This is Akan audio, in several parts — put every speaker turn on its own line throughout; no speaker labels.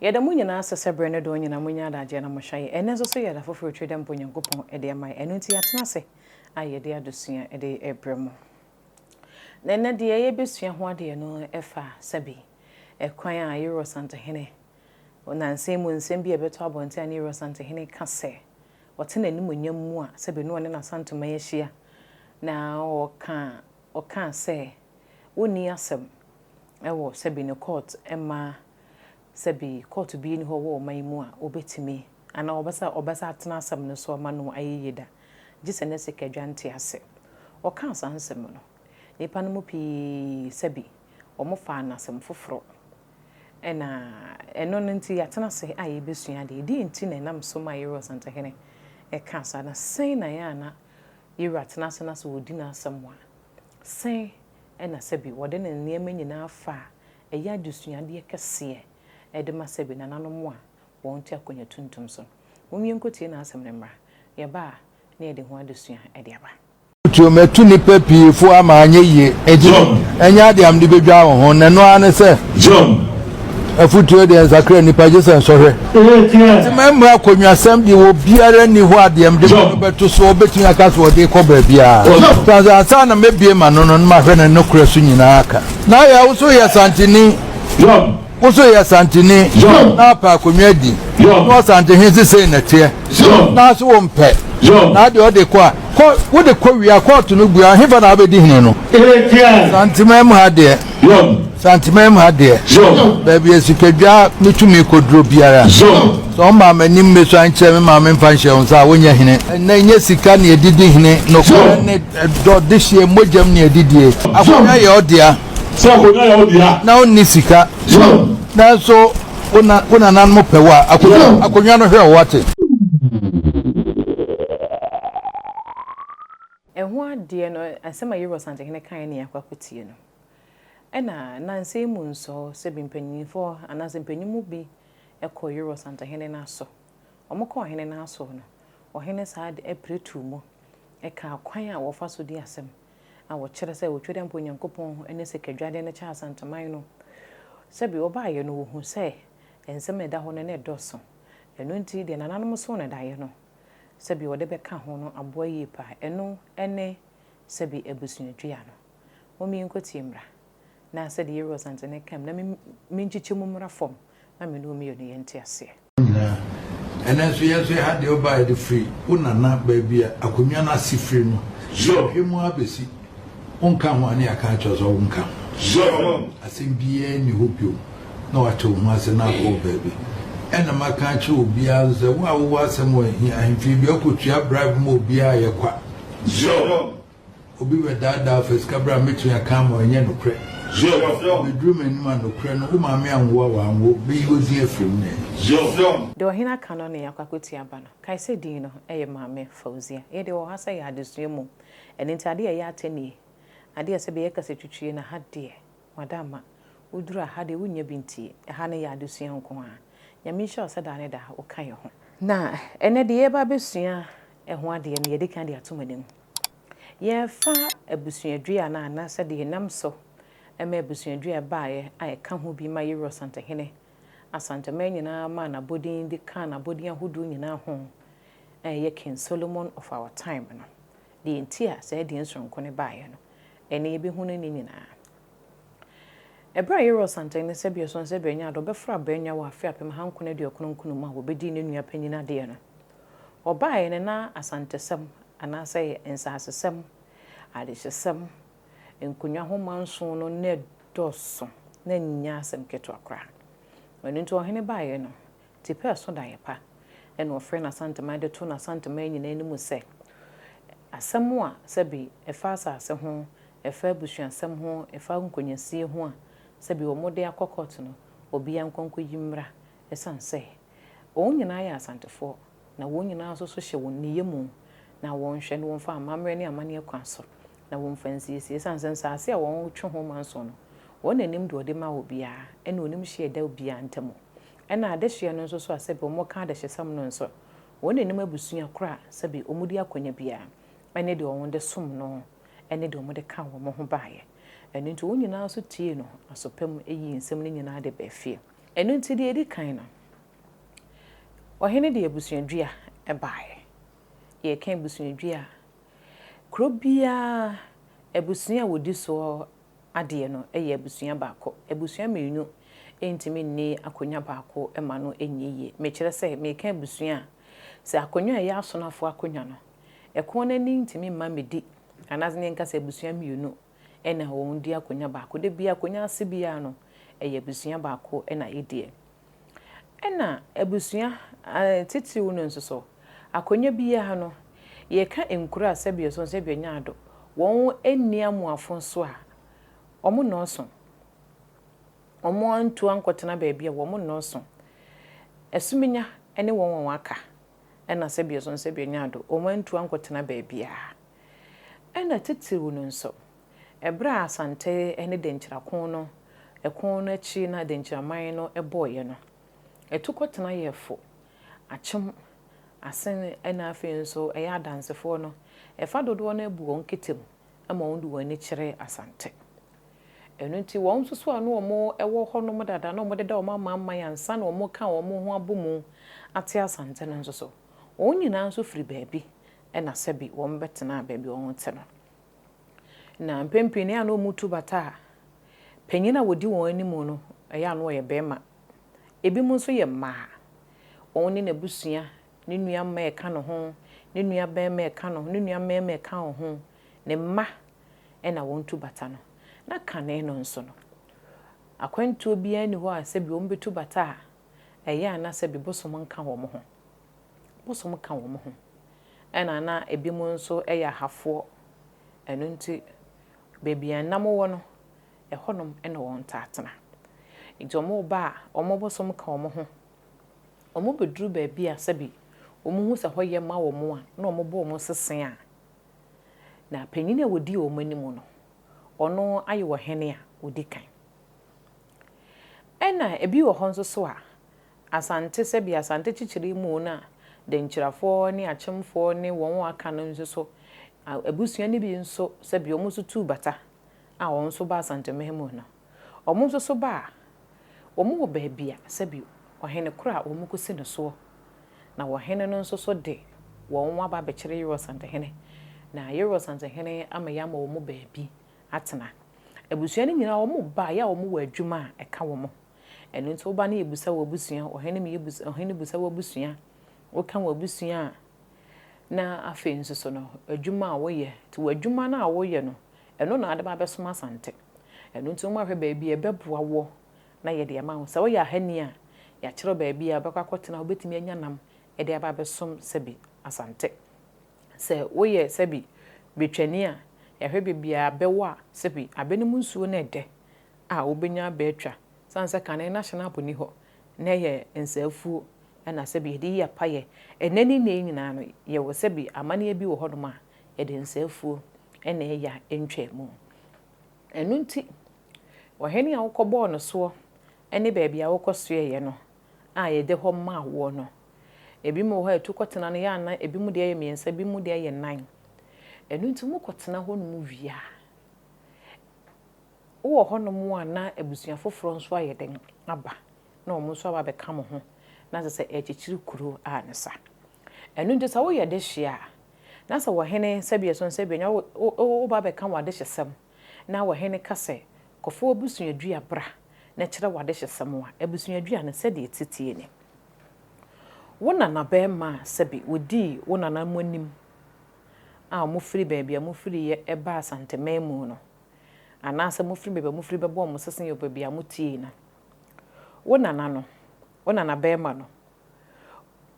Yɛda mo nyinaa ase sɛ berɛ ne dɔn nyinaa monya adagyeɛ na mohwɛ yɛn. Ɛnnɛ nso so yɛ da foforɔ Twe dɛ mpo Nyankopɔn de ama yɛn. Ɛno nti yɛatena ase a yɛde adesua de rebrɛ mo. Na ɛnnɛ deɛ yɛbɛsua ho adeɛ no ɛfa sɛbi ɛkwan a Yero Asantehene nnansa yi mu nsɛm bi a ɛbɛtɔ abɔnten a ne Yero Asantehene ka sɛ ɔte n'animuonyam mu a sɛbi ne ɔne n'Asanteman ahyia na ɔka ɔkaa sɛ wonni asɛm wɔ sɛbi ne court mma sɛbi court bi nni hɔ wɔ ɔman yi mu a wɔbɛtumi anaa wɔbɛsa wɔbɛsa atena asɛm no so ama no ayɛ yie da gye sɛ ne sikadwa nte ase. Ɔkaa saa nsɛm no, nnipa no mu pii sɛbi wɔfaa no asɛm foforɔ ɛna ɛno no nti yɛatena ase a yɛrebɛsua adeɛ. Deɛn nti na ɛnam so ma Yero Asantehene kaa saa na sɛn na ɛyɛ a na Yero atena ase na sɛ wɔdi n'asɛm a sɛn na sɛbi wɔde ne nneɛma nyinaa fa a ɛyɛ adesuadeɛ kɛseɛ de ma sɛbi nananom a wɔn te akonnwa tuntum so no. Mom yɛnkɔtie n'asɛm no mmra. Yɛba a, na yɛde ho adesua de aba.
Tuo matu nnipa pii fo ama anyɛ yie, enti ɛnyɛ adeɛ a mede bɛdwaa wo ho, na ɛno ara ne sɛ afotuo deɛ nsakra nnipa gye sɛ nsɔhwɛ. Nti mɛmmra akonnwasɛm deɛ obiara nni hɔ a deɛ mede no bɛto so ɔbɛtumi aka sɛ ɔde kɔ baabiara. Sɛ ansa na mɛbie m'ano no na mahwɛ ne nokorɛ so nyinaa aka. Na yɛ wo so yɛ Santini. Wo so yɛ Asanteni na apɛ akonnwa adi na Ɔsantehene se sei na ɛteɛ na so wo mpɛ na adeɛ ɔde kɔ a kɔ wode kɔ wie a kɔɔto no bua hefa na abɛdi hene no. Santeman mu ha deɛ Santeman mu ha deɛ baabi a sikadwa ne tumi kɔduro biara sɛ ɔmaa m'anim mmɛsua nkyerɛ me maame mfa nhyɛ wo nsa a wonyɛ hene. Ɛnnɛ nyɛ sika ne ɛdidi hene nokorɛ ne dɔ dehyeɛ mogyam ne ɛdidie akonnwa yɛ ɔdea.
Sɛ akonnwa yɛ wo dea.
Na wonni sika. Nanso wo na wo nananom pɛ wo a, akonnwa akonnwa no hwɛ wo wate.
Ɛho adeɛ no, asɛm a Yeru Asantehene kaeɛ ne yɛakɔ akɔtie no. Ɛna nnansa yi mu nso, sɛbi mpanimfoɔ anaasɛ mpanin mu bi kɔɔ Yeru Asantehene no aso. Wɔkɔɔ ɔhene no aso no, ɔhene saa de pere too mu kaa kwan a wɔfa so di asɛm a wɔkyerɛ sɛ otwa dɛ mpo Onyankopɔn ne sikadwadeɛ no kyɛ Asanteman no. Sɛbi wɔbaeɛ no wɔhuu sɛ nsɛm a ɛda hɔ no na ɛdɔɔso. Ɛno nti deɛ nananom soo no daeɛ no, sɛbi wɔde bɛka ho no aboa yie paa. Ɛno ne sɛbi abusuadua no. Mom yɛnkɔtie mmra na sɛdeɛ Yɛwura Ɔsantene kaam na menkyekyɛ mu mmra fam na me ne wo mmienu yɛnte aseɛ.
Nyinaa. Ɛnnɛ nso yɛn nso yɛha deɛ wobaeɛ de firi wo nana baabi a akonnwa no ase firi no hwɛ mu ara bɛsi wonka ho a ne yɛaka akyerɛ wo sɛ wonka ho. Asɛm biara nni hɔ bio na wate wo ho ase na akɔ wo baabi. Ɛna maka akyerɛ obiara nso sɛ wo a wowɔ asɛm wɔ ahemfie biara wokɔtua bribe ma obiara a ɛyɛ kwa. Obi bɛdaadaa wo fa sika bra a mɛtumi aka ama wo ɛnyɛ nokorɛ. Ɛbɛduru m'anim a nokorɛ no wo maame anwo a wanwo bɛyi wo din afiri mu na ɛnyɛ.
Deɛ ɔhene aka no na yɛakɔ akɔtie aba no. Kae sɛ din no yɛ Maame Fauzia. Yɛn deɛ wɔ ha sɛ yɛ adesua mu. Ɛno nti adeɛ a ɛyɛ atɛ nie. Adeɛ a sɛbe yɛka sɛ twitwie na ha deɛ. Madamma, woduru aha deɛ wonnya bi ntie. Ɛha no yɛ adesua nko ara. Nyame nhyira wo sɛ daa ne daa woka yɛn ho. Na ɛnnɛ deɛ yɛreba abɛsua ɛho adeɛ no yɛdi kan de ato mo anim. Yɛrefa abusuadua no anaasɛ deɛ ɛnam so ma abusuadua baeɛ a ɛka ho bi ma Yewura Ɔsantehene Asanteman nyinaa maa no abɔdin de kaa n'abɔdin ahodoɔ nyinaa ho a ɛyɛ King Solomon of our time no. Deɛ nti a saa din soronko no baeɛ no, ɛnnɛ yɛbɛhunu ne nyinaa. Ɛberɛ a Yewura Ɔsantehene Sɛbiɔsɔn Sɛbianya Addo bɛforo abannwa wɔ afe 1999 mu a wɔbɛdii ne nua panin adeɛ no, Wɔbaeɛ no na Asantesɛm anaasɛ nsasesɛm, adehyesɛm, nkonnwa ho manso no na ɛdɔɔso na ɛnyɛ asɛm ketewa koraa. Ɛno nti ɔhene baeɛ no, tipɛɛ so daeɛ pa na ɔfrɛɛ n'Asanteman de too n'Asanteman nyinaa anim sɛ, asɛm a sɛbe ɛfa asase ho, ɛfa abusuasɛm ho, ɛfa nkonnwasie ho a sɛbe wɔde akɔ kɔɔto no, obiara nkɔ nkɔyi mmra ɛsiane sɛ wɔn nyinaa yɛ Asantefoɔ na wɔn nyinaa nso so hyɛ wɔn nneyɛ mu na wɔnhwɛ na wɔmfa amammerɛ ne amanneɛ kwan so na wɔmfa nsiesie ɛsiane sɛ nsaase a wɔtwe ho manso no wɔn na nim deɛ wɔde ma obiara ɛna wɔnim hyeɛ ɛda obiara ntamu ɛna adehyeɛ no nso so a sɛbi wɔka adehyesɛm no nso wɔn na nim abusua korɔ a sɛbi wɔdi akwanya biara ɛne deɛ wɔde som no ɛne deɛ wɔde ka wɔn ho baeɛ ɛno nti wɔn nyinaa nso tiee no aso pa mu yii nsɛm no nyinaa de baa fie. Ɛno nti deɛ ɛdi kan no. Ɔhene de abusuadua baeɛ. Yɛreka abusuadua a, kuro biara abusua a wɔdi soɔ adeɛ no yɛ abusua baako. Abusua mmienu ntumi nni akonnwa baako ma no nyɛ yie. Mekyerɛ sɛ, mereka abusua a, sɛ akonnwa a ɛyɛ asonafoɔ akonnwa no, ɛko no ani ntumi mma mmɛdi anaasɛ yɛnka sɛ abusua mmienu na wɔdi akonnwa baako. Da biara akonnwa ase biara no, ɛyɛ abusua baako na ɛdiɛ. Ɛna abusua titiriw no nso so, akonnwa biara no, yɛka nkuro a sɛbi ɛso sɛbi ɛnyɛ ado, wɔn nni amoafo nso a, wɔn nnɔɔso. Wɔn antu ankɔtena baabi a, wɔn nnɔɔso. Asuminya ne wɔn a wɔaka ɛna sɛbi ɛso sɛbi ɛnyɛ ado, wɔn antu ankɔtena baabiara. Ɛna titiriw no nso, ɛberɛ a Asante ne Denkyira ko no, ɛko no akyi na Denkyiraman no bɔeɛ no, atukɔtena yɛɛ fo, akyem, asen ɛna afei nso ɛyɛ adansefoɔ no, ɛfa dodoɔ no abu wɔn kete mu ma wɔn de wɔn ani kyerɛ Asante. Ɛno nti wɔn nso so a na wɔn wɔ hɔnom dada na wɔdeda wɔn amanaman ansa na wɔka wɔn ho abɔ mu ate Asante no nso so, wɔn nyinaa nso firi baabi na sɛbi wɔbɛtenaa baabi a wɔte no. Na mpɛn pii no, ɛyɛ a na wɔtu bata a, panyin a ɔdi wɔn anim no, ɛyɛ a na ɔyɛ barima. Ebinom nso yɛ mmaa. Wɔn ne n'abusua, ne nua mma a ɛka ne ho, ne nua barima a ɛka ne ho, ne nua mmarima a ɛka wɔn ho, ne mma na wɔtu bata no. Na kane no nso no, akwantuo biara nni hɔ a sɛbi wɔbɛtu bata a ɛyɛ a na sɛbi bosom nka wɔn ho. Bosom ka wɔn ho. Ɛna na ebinom nso yɛ ahafoɔ. Ɛno nti, baabi a nam wɔ no, ɛhɔnom na wɔtaa tena. Nti wɔreba a, wɔn bosom ka wɔn ho. Wɔbɛduru baabi a sɛbi wɔhu sɛ hɔ yɛ ma wɔn a, na wɔbɔ wɔn sese a, na panin a ɔdi wɔn anim no, ɔno ayɛ ɔhene a ɔdi kan. Ɛna ebi wɔ hɔ nso so a, Asante sɛbi Asante kyekyere mu no a Denkyirafoɔ ne Akyemfoɔ ne wɔn a aka no nso so abusua no bi nso sɛbi wɔn nso tuu bata a wɔn nso ba Asanteman mu no, wɔn nso so ba a, wɔn wɔ baabi a sɛbi ɔhene koro a wɔn kɔsi no soɔ na ɔhene no nso so de wɔn aba abɛkyere Yerua Asantehene na Yerua Asantehene ama yɛama wɔn baabi atena. Abusua no nyinaa wɔn ba a yɛ a wɔn wɔ adwuma a ɛka wɔn. Ɛno nti woba na yɛbisa w'abusua, ɔhene ma yɛbisa, ɔhene bisa w'abusua, woka w'abusua a, na afei nso so no, adwuma a woyɛ, nti w'adwuma no a woyɛ no, ɛno na wode ba abɛsom Asante. Ɛno nti wɔahwɛ baabi a ɛbɛboa woɔ na yɛde ama wo. Sɛ woyɛ ahani a, yɛakyerɛ wo baabi a wobɛkɔ akɔtena, wobɛtumi anya nam de aba abɛsom sɛbi Asante. Sɛ woyɛ sɛbi betwani a, yɛahwɛ baabi a abɛ wɔ a, sɛbi abɛ no mu nsuo no ɛdɛ a wobenya aba atwa. Esiane sɛ kane na Schnapp nni hɔ, na ɛyɛ nsaafuo na sɛbi yɛde yi apayɛ. Ɛnnɛ ne nnɛ yi nyinaa no, yɛwɔ sɛbi amanneɛ bi wɔ hɔnom a yɛde nsaafuo na ɛyɛ a ɛntwaa mu. Ɛno nti, ɔhene a wokɔbɔɔ no soɔ ne baabi a wokɔsoɛeɛ no a yɛde hɔ maa woɔ no, ebinom wɔ hɔ a ɛtu kɔtena no yɛ a na ebinom deɛ yɛ mmiɛnsa, ebinom deɛ yɛ nnan. Ɛno nti mokɔtena hɔnom wie a, Wowɔ hɔnom a na abusua foforɔ nso ayɛ dɛn aba na wɔn nso aba abɛka mo ho na kyerɛ sɛ ɛrekyekyere kuro a ne sa. Ɛno nti sɛ woyɛ dehyeɛ a, na sɛ ɔhene sɛbi ɛso sɛbi ɛnyɛ woba abɛka w'adehyesɛm na ɔhene ka sɛ kɔfa w'abusuadua bra na kyerɛ w'adehyesɛm a, abusuadua no sɛdeɛ ɛteteɛ ni. Wo nanabarima a sɛbi ɔdii wo nananom anim a wɔfiri baabi a mofiriiɛ baa Asanteman mu no, anaasɛ mofiri baabi a mofiri bɛbɔɔ mo sese wɔ baabi a motiei no, wo nana no, wo nanabarima no,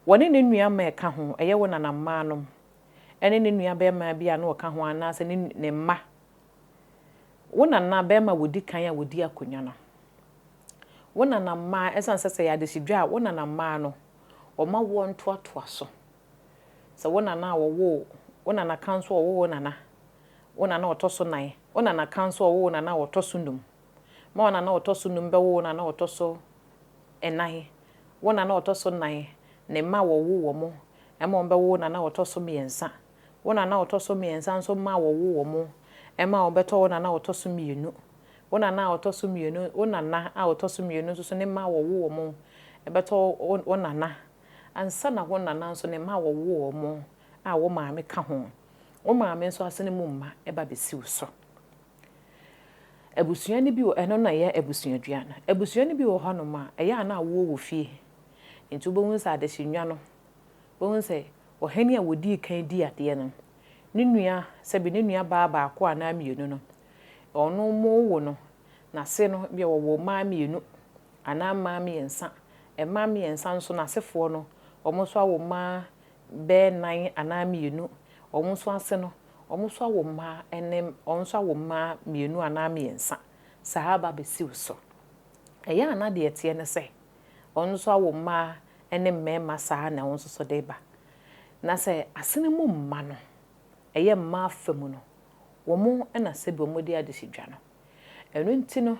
wɔne ne nua mma a ɛka ho, ɛyɛ wo nana mmaa nom, ne ne nua barima bi a na ɔka ho anaasɛ ne ne mma, wo nana barima a wɔdi kan a wɔdi akonnwa no, wo nana mmaa, ɛsiane sɛ sɛ ɛyɛ adehyedwa a, wo nana mmaa no, wɔma woɔ ntoatoaso. Sɛ wo nana a wɔwoo wo nana ka nso a ɔwoo wo nana, wo nana a ɔtɔ so nan, wo nana ka nso a ɔwoo wo nana a ɔtɔ so num, ma wo nana a ɔtɔ so num bɛwo wo nana a ɔtɔ so nnan, wo nana a ɔtɔ so nnan, ne mma a wɔwo wɔn, ma wɔbɛwo wo nana a ɔtɔ so mmiɛnsa, wo nana a ɔtɔ so mmiɛnsa nso mma a wɔwo wɔn, ma wɔbɛtɔ wo nana a ɔtɔ so mmienu, wo nana a ɔtɔ so mmienu, wo nana a ɔtɔ so mmienu nso so ne mma a wɔwo wɔn, bɛtɔ wo nana. Ansa na wo nana nso ne mma a wɔwoo wɔn a wo maame ka ho, wo maame nso asene mu mma ba bɛsi wo so. Abusua no bi wɔ, ɛno na ɛyɛ abusuadua no. Abusua no bi wɔ hɔnom a, ɛyɛ a na awoɔ wɔ fie. Nti wobɛhu sɛ adehyennwa no, wobɛhu sɛ ɔhene a wɔdii kan dii adeɛ no, ne nua, sɛbe ne nua baa baako anaa mmienu no, ɔno mo wo no, n'ase no, ebia wɔwoo mmaa mmienu anaa mmaa mmiɛnsa. Mmaa mmiɛnsa nso n'asefoɔ no, wɔn nso awo mmaa bɛyɛ nnan anaa mmienu. Wɔn nso ase no, wɔn nso awo mmaa ne wɔn nso awo mmaa mmienu anaa mmiɛnsa. Saa aba abɛsi wo so. Ɛyɛ a na deɛ ɛteɛ ne sɛ, wɔn nso awo mmaa ne mmarima saa na wɔn nso so de reba. Na sɛ asene mu mma no, ɛyɛ mmaa fa mu no, wɔn na sɛbi wɔde adehyedwa no. Ɛno nti no,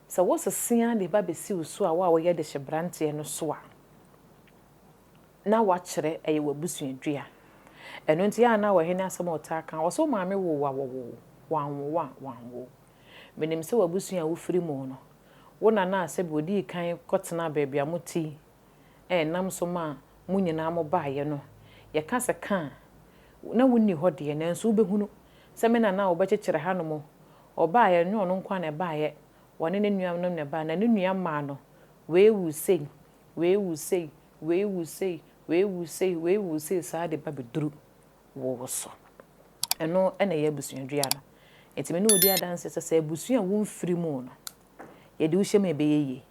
sɛ wosese ara de ba bɛsi wo so a wo a woyɛ dehyeberanteɛ no so a, na woakyerɛ ɛyɛ w'abusuadua. Ɛno nti a na ɔhene asɛm a ɔtaa ka, ɔse wo maame woo wo a wɔwoo wo, wanwo wo a wanwo wo. Menim sɛ w'abusua a wofiri mu no, wo nana a sɛbi ɔdii kan kɔtenaa baabi a mote yi, a ɛnam so maa mo nyinaa mobaeɛ no, yɛka sɛ ka a, na wonni hɔ deɛ, nanso wobɛhunu sɛ me nana a wɔbɛkyekyere hanom, ɔbaeɛ, ɛnyɛ ɔno nko ara na ɛbaeɛ, ɔne ne nuanom na ɛbaeɛ, na ne nua mmaa no, wei wuu sei, wei wuu sei, wei wuu sei, wei wuu sei, wei wuu sei, saa de ba bɛduru wo so. Ɛno na ɛyɛ abusuadua no. Enti me ne wo di adanseɛ sɛ, sɛ abusua a womfiri mu no, yɛde wo hyɛ mu a ɛbɛyɛ yie.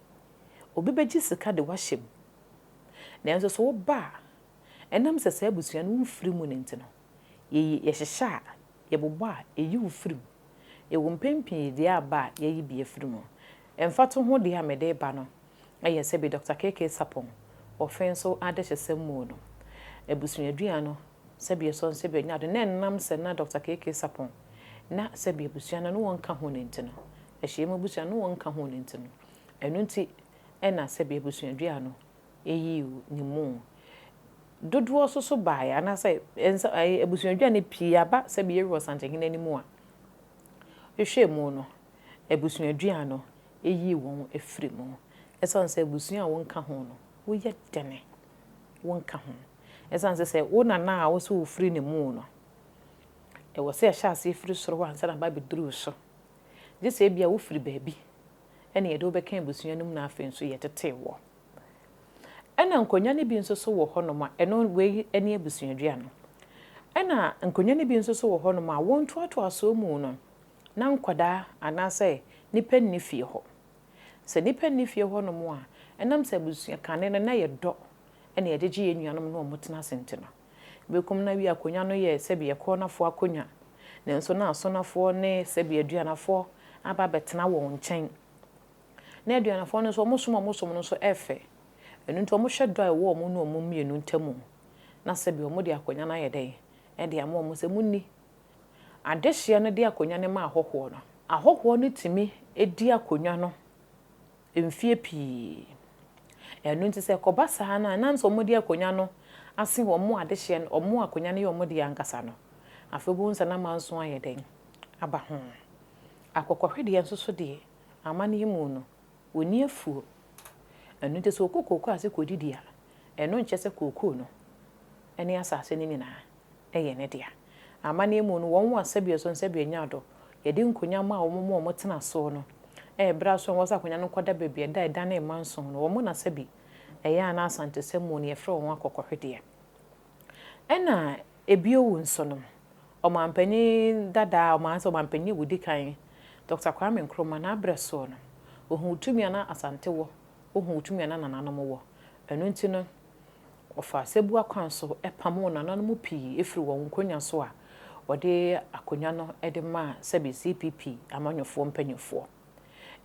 Obi bɛgye sika de wo ahyɛ mu. Nanso sɛ woba a, ɛnam sɛ saa abusua no womfiri mu no nti no, yɛyi, yɛhyehyɛ a, yɛbobɔ a, ɛyi wo firi mu. Yɛwɔ mpɛn pii deɛ aba a yɛayi bi afiri mu. Mfatoho deɛ a mede reba no yɛ sɛbi Dɔkta KK Sarpong ɔfe nso adehyesɛm mu no, abusuadua no sɛbi ɛsɔ sɛbi ɛnyɛ ade na ɛnam sɛ na Dɔkta KK Sarpong na sɛbi abusua no ne wɔn nka ho no nti no, ahyiam abusua no ne wɔn nka ho no nti no, ɛno nti na sɛbi abusuadua no yii ne mu. Dodoɔ nso so baeɛ anaasɛ nsa ɛɛ abusuadua no pii aba sɛbi yɛwura Ɔsantehene anim a, hwehwɛɛ mu no, abusuadua no yii wɔn firi mu. Ɛsiane sɛ abusua a wonka ho no, woyɛ dɛn? Wonka ho. Ɛsiane sɛ sɛ wo nana a wo sɛ wofiri ne mu no, ɛwɔ sɛ ɛhyɛ aseɛ firi soro hɔ ansa na aba abɛduru wo so. Gye sɛ ebia wofiri baabi ɛna yɛde wo bɛka abusua no mu na afei nso yɛtetee woɔ. Ɛna nkonnwa no bi nso so wɔ hɔnom a, ɛno wei ne abusuadua no. Ɛna nkonnwa no bi nso so wɔ hɔnom a, wɔn ntoatoasoɔ mu no, na nkwadaa anaasɛ nnipa nni fie hɔ. Sɛ nnipa nni fie hɔnom a, ɛnam sɛ abusua kane no na yɛdɔ na yɛde gye yɛn nuanom ne wɔn tena ase nti no, bɛkum no awie akonnwa no yɛ sɛbi ɛkɔɔnafoɔ akonnwa, nanso na asonafoɔ ne sɛbi aduanafoɔ aba abɛtena wɔn nkyɛn. Na aduanafoɔ no nso, wɔn som a wɔsom no nso ɛfɛ. Ɛno nti wɔhwɛ dɔ a ɛwɔ wɔn ne wɔn mmienu ntam, na sɛbi wɔde akonnwa no ayɛ dɛn? Ɛde ama wɔn sɛ monni. Adehyeɛ no de akonnwa no ma ahɔhoɔ no. Ahɔhoɔ no tumi di akonnwa no mfeɛ pii. Ɛno nti sɛ ɛkɔba saa no a, ɛnam sɛ wɔde akonnwa no ase wɔn adehyeɛ no, wɔn akonnwa no yɛ wɔn deɛ ankasa no, afei wobɛhu sɛ na manso ayɛ dɛn? Aba ho. Akokɔhwedeɛ nso so deɛ, amanneɛ mu no, wɔnni afuo. Ɛno nti sɛ wɔkɔ kookoo ase kɔdidi a, ɛno nkyerɛ sɛ kookoo no ne asase no nyinaa yɛ ne dea. Amanneɛ mu no, wɔn a sɛbeɛ so sɛbeɛ nya dɔ, yɛde nkonnwa maa wɔn ma wɔtena soɔ no, ɛyɛ berɛ a so a ɛwɔ sɛ akonnwa no kɔda baabi a ɛda a ɛdane mmanson no, wɔn na sɛbi ɛyɛ a na Asantesɛm mu no yɛfrɛ wɔn akɔkɔhwedeɛ. Ɛna ebio nso no, ɔmanpanin dada, ɔman sɛ ɔmanpanin a wɔdi kan, Dr. Kwame Nkrumah n'abrɛ soɔ no, ohuu tumi a na Asante wɔ, ohuu tumi a na nananom wɔ. Ɛno nti no, ɔfaa sɛbua kwan so pamoo nananom pii firi wɔn nkonnwa so a wɔde akonnwa no de maa sɛbi CPP amanyɔfoɔ mpanimfoɔ.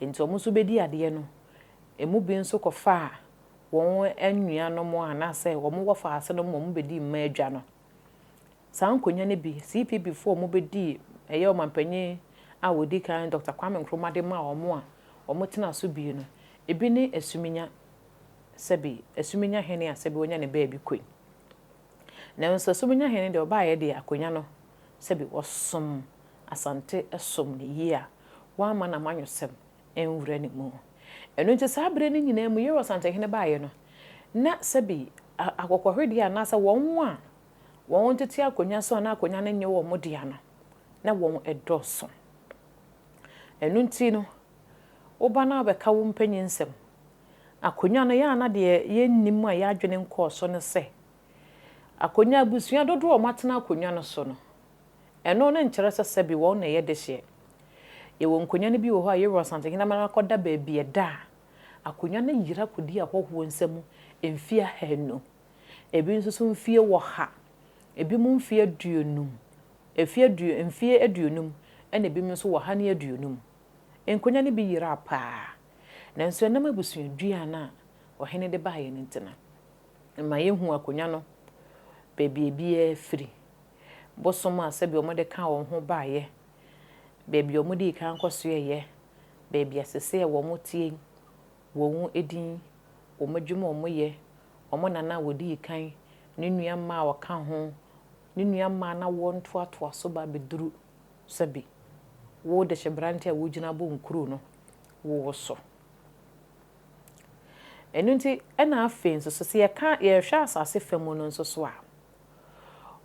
Nti wɔn nso bɛdi adeɛ no, emu bi nso kɔfaa wɔn nuanom anaasɛ wɔn wɔfaase no ma wɔn bɛdii mmaa adwa no. Saa nkonnwa no bi, CPP foɔ a wɔbɛdii ɛyɛ ɔmanpanin a wɔdi kan Dr. Kwame Nkrumah de maa wɔn a wɔtena so bi no, ebi ne Asuminya sɛbi Asuminya hene a sɛbi wanya ne baabi kɔi. Nanso Asuminya hene deɛ ɔbaeɛ deɛ akonnwa no sɛbi wɔsom Asante som no yie a wamma n'amanyɔsɛm nwura ne mu. Ɛno nti saa berɛ no nyinaa mu Yero Asantehene baeɛ no, na sɛbi Akokɔhwedeɛ anaasɛ wɔn a wɔtete akonnwa so a na akonnwa no nyɛ wɔn dea no, na wɔdɔɔso. Ɛno nti no, woba na wobɛka wo mpanyinsɛm. Akonnwa no, yɛ a na deɛ yɛnnim a yɛn adwene nkɔɔ so ne sɛ, akonnwa, abusua dodoɔ a wɔatena akonnwa no so no, ɛno no nkyerɛ sɛ sɛbe wɔn na ɛyɛ dehyeɛ. Yɛwɔ nkonnwa no bi wɔ hɔ a yɛwura Asantehene ama no akɔda baabi ɛda a, akonnwa no yera kɔdi ahɔhoɔ nsam mfeɛ ahanu, ebi nso so mfeɛ ɔha, ebinom mfeɛ aduonum, mfeɛ aduo mfeɛ aduonum, ɛna ebinom nso 150. Nkonnwa no bi yeraa paa. Nanso ɛnam abusuadua no a ɔhene de baeɛ no nti no, ɛma yɛhu akonnwa no baabi a ebiara firi, bosom a sɛdeɛ wɔde ka wɔn ho baeɛ, baabi a wɔdii kan kɔsoɛeɛ, baabi a seesei a wɔteɛ yi, wɔn din, wɔn adwuma a wɔyɛ, wɔn nana a wɔdii kan, ne nua mmaa a wɔka ho, ne nua mmaa no awoɔ ntoatoaso ba abɛduru sɛbe wo dehyeberante a wogyina bɔ nkuro no wo so. Ɛno nti ɛna afei nso so sɛ yɛka yɛhwɛ asase fa mu no nso so a,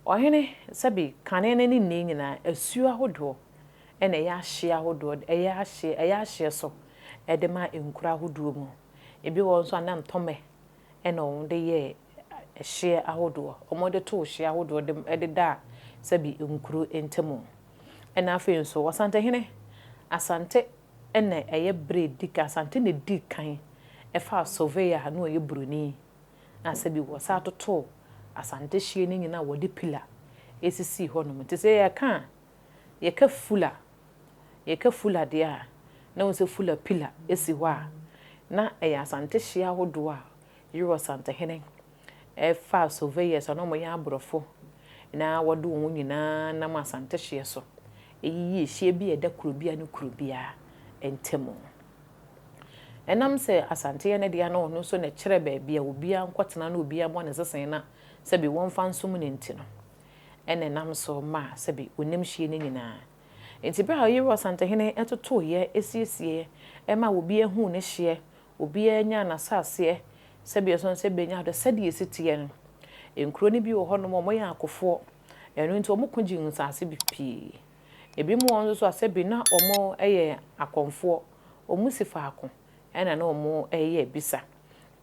ɔhene sɛbe kane no ne nnɛ nyinaa asuo ahodoɔ ɛna ɛyɛ ahyeɛ ahodoɔ ɛyɛ ahyeɛ ɛyɛ ahyeɛ so ɛde ma nkuro ahodoɔ mu. Ebi wɔ hɔ nso a na ntɔmɛ ɛna wɔde yɛɛ ɛhyeɛ ahodoɔ. Wɔde too hyeɛ ahodoɔ de ɛdedaa sɛbe nkuro ntam. Ɛna afei nso Ɔsantehene, Asante ɛna ɛyɛ berɛ a ɛdi kan, Asante na ɛdii kan ɛfaa surveyor a na ɔyɛ buroni a sɛbe wɔsan totoo Asante hyeɛ no nyinaa a wɔde pillar ɛsisii hɔnom. Nti sɛ yɛka a, yɛka Fula, yɛka Fula deɛ a, na wohu sɛ Fula pillar ɛsi hɔ a, na ɛyɛ Asante hyeɛ ahodoɔ a Yere Ɔsantehene faa surveyors a na wɔyɛ aborɔfo na wɔde wɔn nyinaa nam Asante hyeɛ so yiyii hyeɛ bi a ɛda kuro biara ne kuro biara ntam. Ɛnam sɛ Asante yɛ ne dea na ɔno nso na ɛkyerɛ baabi a obiara nkɔtena na obiara mmɔ ne sese na sɛbi wɔmfa nsom no nti no, ɛna ɛnam so maa sɛbi wɔnim hyeɛ no nyinaa. Nti berɛ a Yere Ɔsantehene totoeɛ siesieɛ maa obiara huu ne hyeɛ Obiara nyaa n'asaseɛ sɛdeɛ ɛsɔ sɛ bɛnya dɔ sɛdeɛ ɛsi teɛ no. Nkuro no bi wɔ hɔnom a wɔyɛ akofoɔ, ɛno nti wɔko gyee nsaase bi pii. Ebinom wɔ hɔ nso so a sɛbi na wɔyɛ akɔmfoɔ, wɔsi faako na na wɔreyɛ abisa.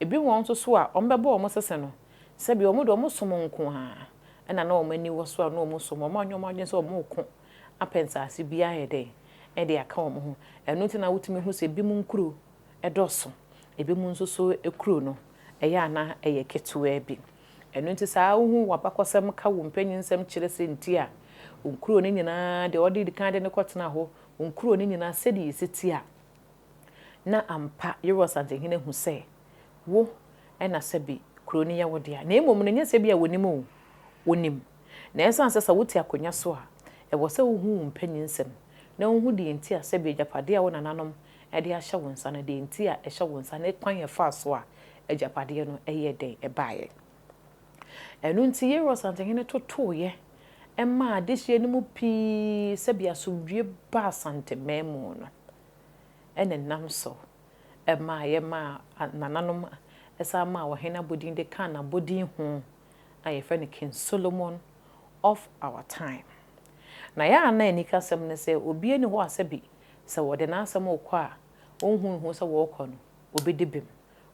Ebi wɔ hɔ nso so a wɔbɛbɔ wɔn sese no, sɛbi wɔn deɛ wɔsom nko ara na na wɔn ani wɔ so a na wɔsom. Wɔanyɛ wɔn adwene sɛ wɔreko apɛ nsaase bi ayɛ dɛn de aka wɔn ho. Ɛno nti na wotumi hu sɛ ebinom nkuro dɔɔso, ebinom nso so kuro no, ɛyɛ a na ɛyɛ ketewaa bi. Ɛno nti saa wohu w'abakɔsɛm ka wo mpanyinsɛm kyerɛ sɛ nti a wo nkuro no nyinaa deɛ wɔde di kan de no kɔtenaa hɔ, wo nkuro no nyinaa sɛdeɛ ɛsi te a, na ampa Yeroboam Asantehene ahu sɛ wo na sɛbe kuro no yɛ wo dea. Na mmom no, nyɛ sɛ ebia wɔnim o, wɔnim. Na ɛsiane sɛ sɛ wote akonnwa so a, ɛwɔ sɛ wohu wo mpanyinsɛm na wohu deɛ nti a sɛbe agyapadeɛ a wo nananom de ahyɛ wo nsa no, deɛ nti a ɛhyɛ wo nsa ne kwan a ɛfaa so a agyapadeɛ no yɛɛ dɛn baeɛ. Ɛno nti Yeroa Asantehene totoeɛ maa adehyeɛ no mu pii sɛdeɛ asomdwoeɛ baa Asanteman mu no, ɛna ɛnam so maa yɛmaa nananom san maa ɔhene abɔdin de kaa n'abɔdin ho a yɛfrɛ no King Solomon of our time. Na yɛ a na anikasɛm ne sɛ obiara nni hɔ a sɛbi Sɛ wɔde n'asɛm rekɔ a, onhu nhu sɛ wɔrekɔ no, obedi bem.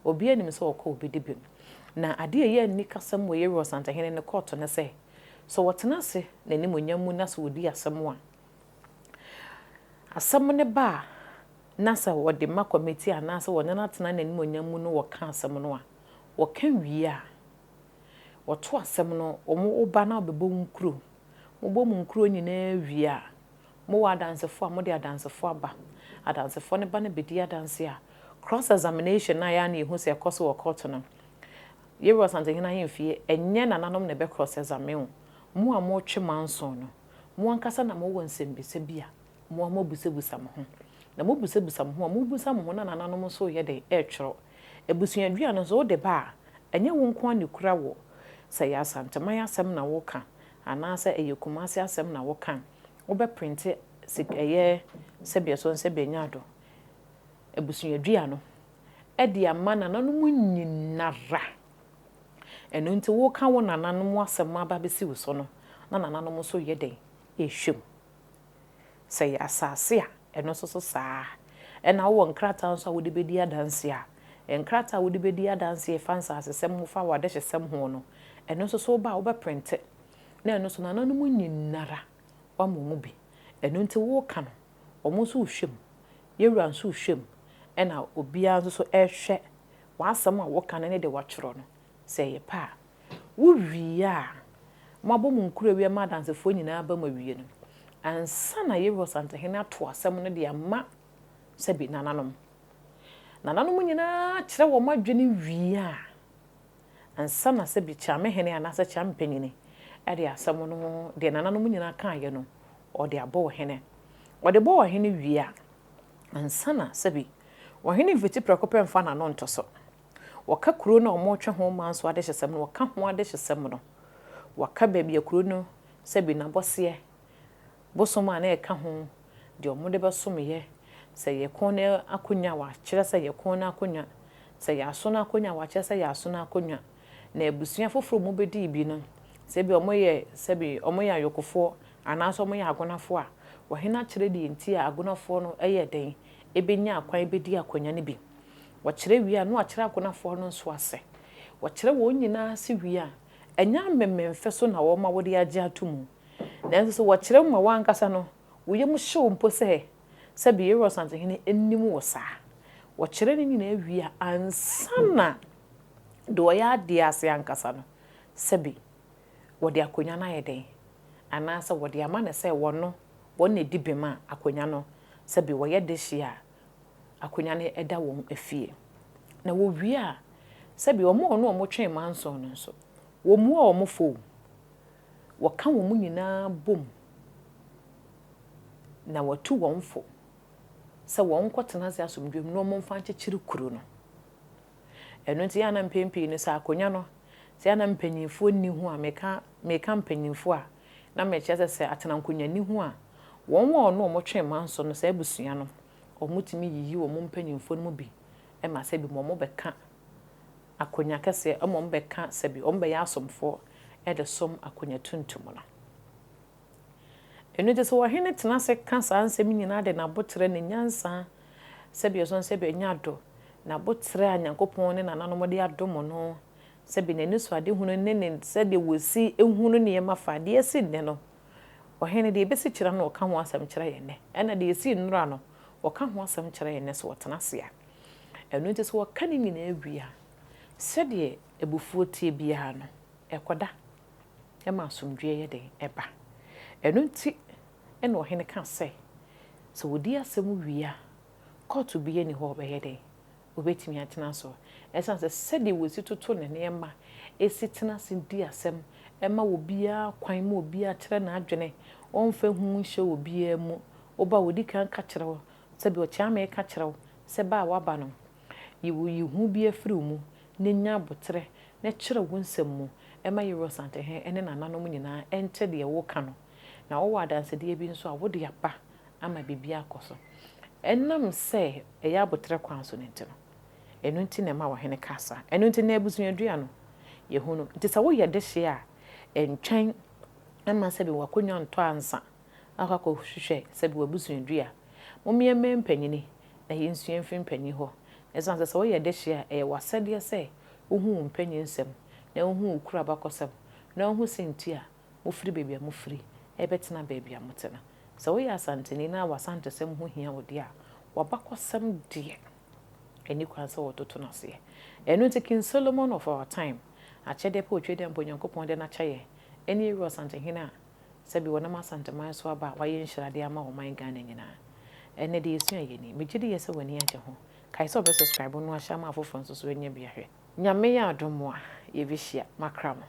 Obiara nim sɛ ɔkɔ a obedi bem. Na ade a ɛyɛ anikasɛm wɔ Yewura Ɔsantehene ne kɔɔto ne sɛ, sɛ ɔtena ase n'animuonyam mu na sɛ odi asɛm a, asɛm no ba a, na sɛ wɔde ma kɔmitii anaasɛ wɔne no atena n'animuonyam mu na wɔka asɛm no a, wɔka wie a, wɔto asɛm no, wɔn woba na wɔbɛbɔ wo nkuro. Mobɔ mo nkuro nyinaa wie a, Mowɔ adansefo a, mode adansefo aba. Adansefo no ba no bedi adanse a, cross examination a ɛyɛ a na yehu sɛ ɛkɔ so wɔ court no, Yewura Asantehene ahemfie, ɛnyɛ nananom na ɛbɛ cross examine wo. Mo a moretwe manso no, mo ankasa na mowɔ nsɛmmisa bi a mo ara moabusabusa mo ho. Na mobusabusa mo ho a, mobisa mo ho na nananom nso reyɛ dɛn? Retwerɛ. Abusuadua no nso, wode ba a, ɛnyɛ wo nko ara na ekura wo. Sɛ ɛyɛ Asanteman asɛm na woreka, anaasɛ ɛyɛ Kumasi asɛm na woka a, wobɛprinte sik ɛyɛ sɛbeɛ so nsɛbeɛ nyaado abusuadua no de ama nananom nyinara. Ɛno nti woreka wo nananom asɛm aba abɛsi wo so no, na nananom nso reyɛ dɛn? Rehwɛ mu. Sɛ ɛyɛ asase a, ɛno nso so saa ara. Ɛna wowɔ nkrataa nso a wode bɛdi adanseɛ a, nkrataa a wode bɛdi adanseɛ fa nsasesɛm ho, fa w'adehyesɛm ho no, ɛno nso so woba a wobɛprinte. Na ɛno nso nananom nyinara woama wɔn bi. Ɛno nti woreka no, wɔn nso rehwɛ mu, yɛn wura nso rehwɛ mu, ɛna obiara nso so rehwɛ w'asɛm a woka no ne deɛ woatwerɛ no, sɛ ɛyɛ pɛ a. Wowie a, moabɔ mo nkuro awie ama adansefoɔ nyinaa aba mu awie no, ansa na Yehowa Asantehene ato asɛm no de ama sɛbi nananom. Nananom nyinaa kyerɛ wɔn adwene wie a, ansa na sɛbi Kyeamehene anaasɛ Kyeampanyini de asɛm no, deɛ nananom nyinaa kaeɛ no, ɔde abɔ ɔhene. Ɔde bɔ ɔhene wie a, ansa na sɛbi ɔhene mfiti prɛko pɛ mfa n'ano nto so. Wɔka kuro no a wɔretwe ho manso adehyesɛm no, wɔka ho adehyesɛm no. Wɔka baabi a kuro no sɛbi n'abɔseɛ, bosom a na ɛka ho, deɛ wɔde bɛsomyɛ, sɛ ɛyɛ kɔn no akonnwa a, wɔakyerɛ sɛ ɛyɛ kɔn no akonnwa, sɛ ɛyɛ aso no akonnwa a, wɔakyerɛ sɛ ɛyɛ aso no akonnwa. Na abusua foforɔ a wɔbɛdii bi no, sɛ ebia wɔyɛ sɛbi wɔyɛ ayokofoɔ anaasɛ wɔyɛ agonafoɔ a, ɔhene akyerɛ deɛ nti a agonafoɔ no yɛ dɛn bɛnya kwan bɛdi akonnwa no bi. Wɔkyerɛ wie a, na wɔakyerɛ agonafoɔ no nso ase. Wɔkyerɛ wɔn nyinaa ase wie a, ɛnyɛ amemenemfe so na wɔma wode agye ato mu. Nanso sɛ wɔkyerɛ wo ma w'ankasa no, wo yam hye wo mpo sɛ sɛbe Yeroboam Asantehene nnim wo saa. Wɔkyerɛ ne nyinaa wie a, ansa na deɛ ɔyɛ adeɛ ase ankasa no, sɛbe wɔde akonnwa no ayɛ dɛn? Anaasɛ wɔde ama no sɛ wɔno, wɔn na ɛdi bem a akonnwa no, sɛbe wɔyɛ dehye a, akonnwa no da wɔn afie. Na wɔwie a, sɛbe wɔn a wɔne wɔn twee manson no nso, wɔmmua wɔn fɔ o, wɔka wɔn nyinaa bom na wɔatu wɔn fo sɛ wɔnkɔtena ase asomdwoe mu na wɔmfa nkyekyere kuro no. Ɛno nti, yɛ a na mpɛn pii no sɛ akonnwa no, sɛ yɛ a na mpanimfoɔ nni ho a, meka, meka mpanimfoɔ a, na mekyerɛ sɛ sɛ atenankonnwa nni ho a, wɔn a wɔne wɔn twe manso no, saa abusua no, wɔtumi yiyi wɔn mpanimfoɔ no mu bi ma sɛ bi ma wɔbɛka akonnwa kɛseɛ, ma wɔbɛka sɛ bi wɔbɛyɛ asomfoɔ de som akonnwa tuntum no. Ɛno nti sɛ ɔhene tena ase ka saa nsɛm yi nyinaa de n'aboterɛ, ne nyansa, sɛdeɛ ɔsɔ sɛdeɛ ɔnya dɔ, n'aboterɛ a Nyankopɔn ne nananom de adom no, sɛdeɛ n'anisoadehunu ne ne sɛdeɛ wɔsi hunu nneɛma fa, deɛ asi nnɛ no, ɔhene deɛ ɛbɛsi kyerɛ no ɔka ho asɛm kyerɛ yɛn nnɛ, ɛna deɛ ɛsii nnora no, ɔka ho asɛm kyerɛ yɛn nnɛ sɛ ɔtena ase a. Ɛno nti sɛ ɔka ne nyinaa wie a, sɛdeɛ abufuo teɛ biara no, ɛkɔda. ma asomdwoeɛ yɛ dɛn? Ɛba. Ɛno nti na ɔhene ka sɛ, sɛ wɔdi asɛm wie a, kɔɔto biara nni hɔ a ɔbɛyɛ dɛn? Ɔbɛtumi atena so. Ɛsiane sɛ sɛdeɛ wɔsi toto ne nneɛma, si tena ase di asɛm, ma obiara kwan ma obiara kyerɛ n'adwene, ɔmfa hu nhyɛ obiara mu. Woba a, ɔdi kan ka kyerɛ wo, sɛdeɛ ɔkyeame ka kyerɛ wo sɛ ba a woaba no, yi wo yi hu biara firi wo mu na nya aboterɛ na kyerɛ wo nsɛm mu ma Yeroa Asantehene ne nananom nyinaa nte deɛ woreka no. Na wowɔ adansedeɛ bi nso a, wode aba ama biribi akɔ so. Ɛnam sɛ ɛyɛ aboterɛ kwan so no nti no, ɛno nti na ɛma ɔhene ka saa. Ɛno nti na abusuadua no, yɛhu no. Nti sɛ woyɛ dehyeɛ a, ntwɛn mma sɛbe w'akonnwa ntɔ ansa akɔ akɔhwehwɛ sɛbe w'abusuadua. Mommyɛ mpanyini na yɛnsua mfiri mpanyin hɔ. Esiane sɛ sɛ woyɛ dehye a, ɛyɛ w'asɛdeɛ sɛ wohu wo mpanyin nsɛm, na wohu wo kuro abakɔsɛm, na wohu sɛ nti a mofiri baabi a mofiri rebɛtena baabi a mote no. Sɛ woyɛ Asanteni na w'Asantesɛm ho hia wo deɛ a, w'abakɔsɛm deɛ, ɛnni kwan sɛ wɔtoto no aseɛ. Ɛno nti King Solomon of our time, akyɛdeɛ pa Otwedeɛ mpo Onyankopɔn de no akyɛ yɛn, ɛne Yɛwura Ɔsantehene a Sɛbi wɔnam Asanteman so aba a wayɛ nhyira de ama ɔman Ghana nyinaa. Ɛnnɛ deɛ yɛsua yɛ ni. Megye di yɛ sɛ w'ani agye ho. Kae sɛ wobɛ subscribe no ahyɛ ama afoforɔ nso so anya bi ahwɛ. Nyame yɛ adom a yɛbɛhyia. Makra mo.